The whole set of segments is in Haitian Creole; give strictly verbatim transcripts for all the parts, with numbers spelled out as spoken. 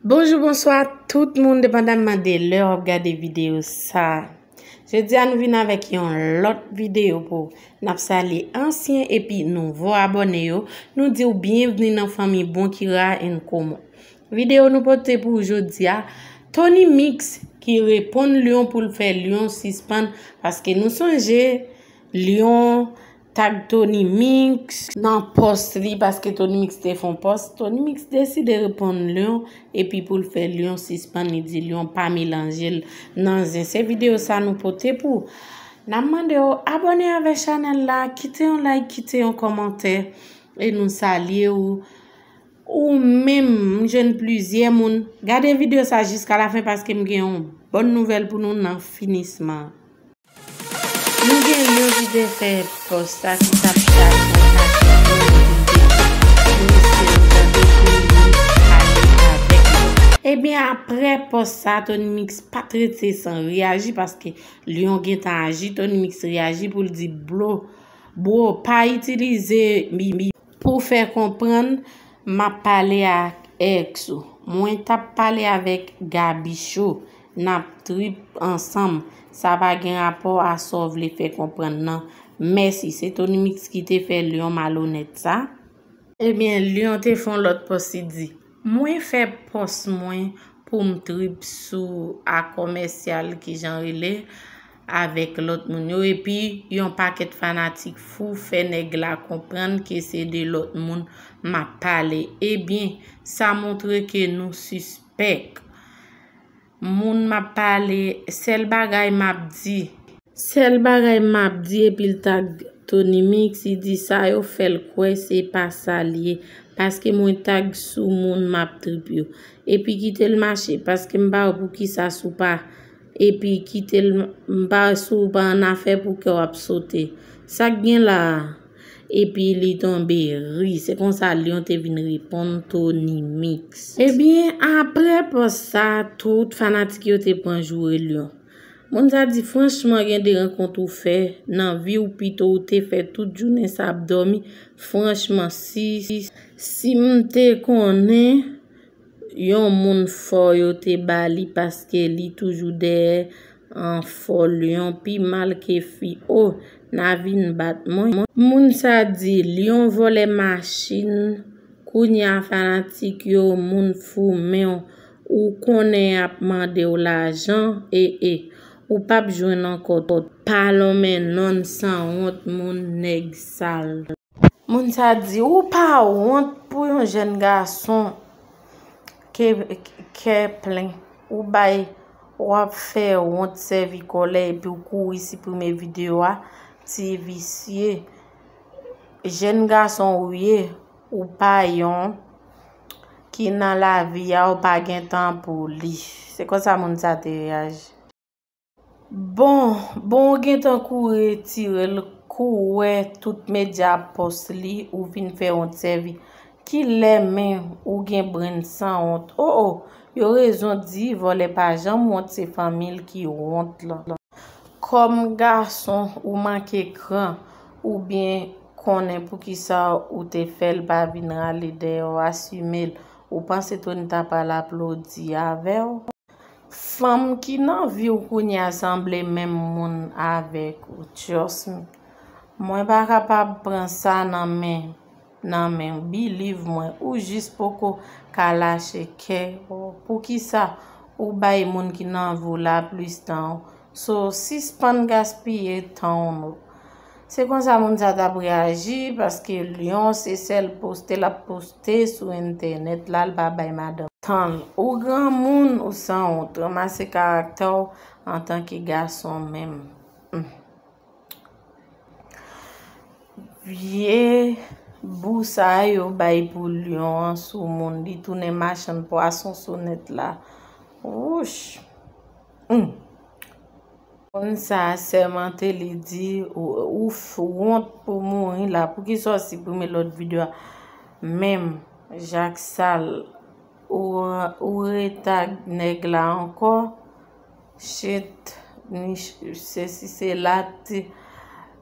Bonjou, bonswa tout moun, depandamman de lè w ap gade videyo sa. Jodi a nou vin avèk yon lòt videyo pou n ap salye ansyen epi nouvo abòne yo. Nou di w byenvni nan fanmi Bon Kira and Komo. Videyo nou pote pou w jodi a, Tony Mix ki reponn Lion pou l fè Lion sispann, paske nou sonje Lion tag Tony Mix nan pòs li, paske Tony Mix te fè yon pòs. Tony Mix deside reponn Lion, epi pou l fè Lion sispann, li di Lion pa melanje l nan zen. Se videyo sa nou pote pou w. N ap mande w abòne avèk chanèl la, kite yon like, kite yon kòmantè, e nou salye w. Ou menm, m jwenn plizyè moun. Gade videyo sa jiska lafen paske m gen yon bòn nouvèl pou nou nan finisman. Nou gen Lion ki te fè pòs sa ki t ap chak yon nasyon pou nou vin pou mesye nou tande pou nou ale avèk nou. Ebyen, apre pòs sa, Tony Mix pa t rete san reyaji paske Lion gentan aji. Tony Mix reyaji pou l di, bro, bro, pa itilize mi, mi pou fè konprann m ap pale ak èks ou. Mwen t ap pale avèk Gaby Show. N ap trip ansanm. Sa pa gen rapò a sa w vle fè konprann nan. Mèsi. Se Tony Mix ki te fè Lion malonèt sa. Ebyen, Lion te fè yon lòt pòs, li di, mwen fè pòs mwen pou m trip sou a kòmèsyal ki jan rele avèk lòt moun yo, epi yon pakèt fanatik fou fè nèg la konprann ke se de lòt moun m ap pale. Ebyen, sa montre ke nou sispèk. Moun m ap pale, sèl bagay m ap di. Sèl bagay m ap di, epi l tag Tony Mix, li di sa yo fè l kwè se pa sa l ye, paske mwen tag sou moun m ap trip yo. Epi kite l mache, paske m pa wè poukisa si w pa, epi kite l, m pa, si w pa annafè, poukè w ap sote. Sa k gen la a? Epi li tonbe ri. Se konsa Lion te vin reponn Tony Mix. Ebyen, apre pòs sa, tout fanatik yo te pran joure Lion. Moun sa di, franchman, gen de rankont ou fè nan vi w, pito w te fè tout jounen sa ap dòmi. Franchman, si, si, si m te konnen yon moun fò yo te ba li, paske li toujou dèyè an fò Lion pi mal ke fi. O, n a vin bat mwen. Moun sa di, Lion vòlè machin, kounye a fanatik yo, moun fou men w, ou konnen y ap mande w lajan, e, e, ou p ap jwenn ankò. Pa lonmen nonn sanwont, moun nèg sal. Moun sa di, ou pa wont pou yon jèn gason ke, kè plen. Ou bay, w ap fè wont sèvi kòlè epi w kouri siprime videyo a, ti visye. Jèn gason ou ye, ou pa yon ki nan lavi a, ou pa gen tan pou li. Se konsa moun sa te reyaji. Bon, bon, ou gentan kouri retire l, kou w wè tout medya ap pòs li, ou vin fè wont sèvi. Kilè men ou gen brenn sanwont? O, o, yo rezon di, vòlè pa janm wont, se fanmi l ki wont lan. Kòm gason, ou manke kran, oubyen konnen poukisa ou te fè l pa vin rale dèyè w, asime l. Ou panse Tony ta pral aplodi avè w? Fanm ki nan vi w kounye a sanble menm moun avèk ou, trust me. Mwen pa kapab pran sa nan men, nan men w, believe mwen, ou jis poko ka lache kè w. Poukisa ou bay moun ki nan vi w la plis tan w? So, sispann gaspiye tan w, no. Se konsa moun sa t ap reyaji, paske Lion se sèl poste l ap poste sou entènèt la, l pa bay madanm tan l. Ou granmoun, ou sanwont, ranmase karaktè w antanke gason menm. Hmm. Vye bou sa yo bay pou Lion an sou moun, li tounen machann pwason sou nèt la. Wouch. Hmm. Moun sa a sèmante, li di, ou, ou f-, wont pou mouri la. Poukisa w siprime lòt videyo a? Menm, Jak Sal, ou, ou retag nèg la ankò? Shit, ni ch-, sesi sela, ti,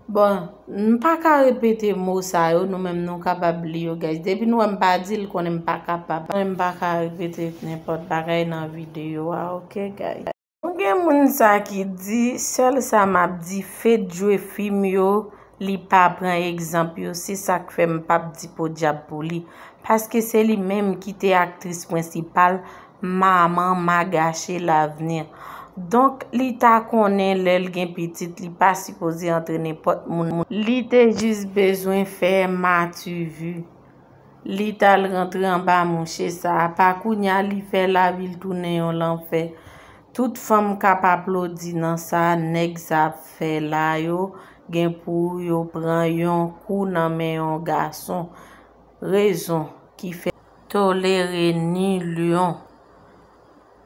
Bon, m pa ka repete mo sa yo, nou menm nou kapab li yo, guys. Depi nou wè m pa di l, konnen m pa kapab. Konnen m pa ka repete nenpòt bagay nan videyo a, oke, guys? Nou gen moun sa ki di, sèl sa m ap di, Fed jwe fim yo, li pa pran egzanp yo, se sa k fè m p ap di podyab pou li. Paske se li menm ki te aktris prensipal, Maman ma gache lavni. Donk, li ta konnen lè l gen pitit, li pa sipoze antre nenpòt moun. Li te jis bezwen fè mativi. Li t al rantre anba mouche sa a. Pa kounye a, li fè lavi l tounen yon lanfè. Tout fanm k ap aplodi nan sa nèg sa ap fè la yo, gen pou yo pran yon kou nan men yon gason. Rezon ki fè tolere ni Lion.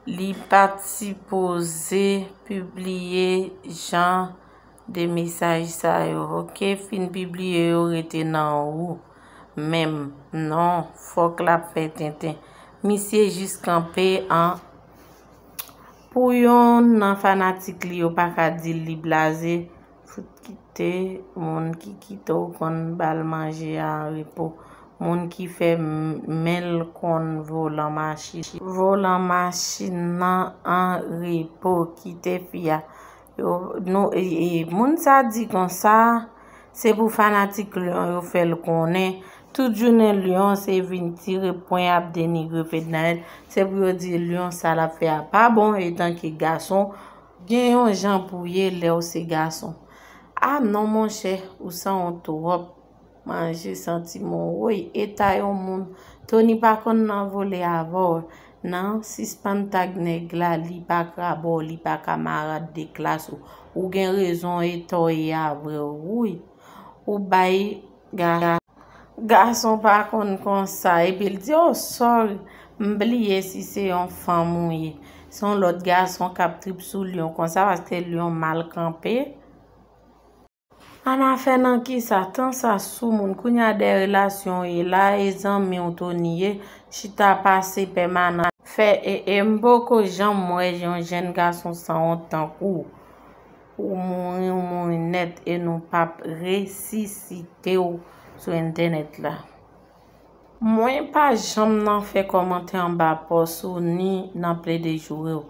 Li pa t sipoze pibliye jan de mesaj sa yo, oke? Fin pibliye yo, rete nan ou menm. Non, fòk l ap fè tenten. Misye jis kanpe an. Pou yonn nan fanatik li yo pa ka di l li blaze, fout kite moun ki kite w konn ba l manje a an repo. Moun ki fè m-, men l konn volan machin. Volan machin nan an repo, kite fi a. Yo, nou, e, e, moun sa di konsa, se pou fanatik Lion yo fè l konnen. Tout jounen Lion se vin tire pwen ap denigre Fednaelle. Se pou yo di Lion sa l ap fè a pa bon, etanke gason, gen yon jan pou ye lè w se gason. A non, monchè, ou sanwont twòp. Manje santi mwen, woy, eta yon moun. Tony pa konn nan vole avè w, non, sispann tag nèg la, li pa krabò, li pa kamarad de klas ou. Ou gen rezon, eta w ye avè w, woy. Ou bay ga-, gason pa konn konsa, epi l di, oh, sorry, m bliye si se yon fanm ou ye. Se yon lòt gason k ap trip sou Lion konsa, paske Lion mal kanpe. Annafè nan kisa? Tan sa sou moun. Kounye a dèyè relasyon w ye la, e zanmi w Tony ye, chita pase pèmanan. Fè, e, e m poko janm wè yon jèn gason sanwont tankou w. Ou mouri, ou mouri nèt, e nou p ap resisite w sou entènèt la. Mwen pa janm nan fè kòmantè anba pòs ou ni nan plede joure w.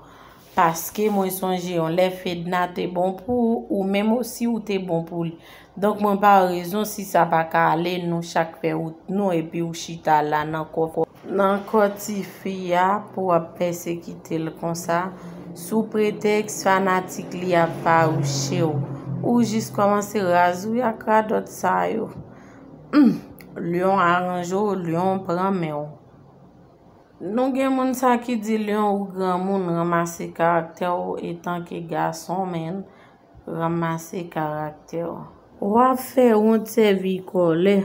Paske mwen sonje yon lè Fedna te bon pou ou, ou menm osi ou te bon pou li. Donk mwen pa wè rezon si sa pa ka ale, nou chak fè wout nou epi ou chita la nan kò, nan kò tifi a pou w ap pèsekite l konsa, sou pretèks fanatik li ap fawouche w. Ou jis kòmanse razouy ak radòt sa yo. Hum, Lion aranje w, Lion pran men w. Nou gen moun sa ki di Lion ou granmoun, ranmase karaktè w etanke gason, men ranmase karaktè w. W ap fè wont sèvi kòlè.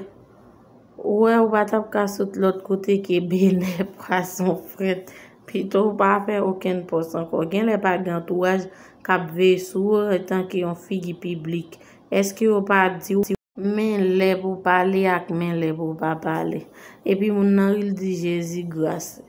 Ou wè ou pa t ap ka sot lòt kote ke Benè pwason frèt. Pito w pa fè okenn pòs ankò. Genlè pa gen antouraj k ap veye sou ou etanke yon figi piblik. Èske yo pa di w men lè pou pale ak men lè pou pa pale? Epi moun nan ri l di Jezi gras.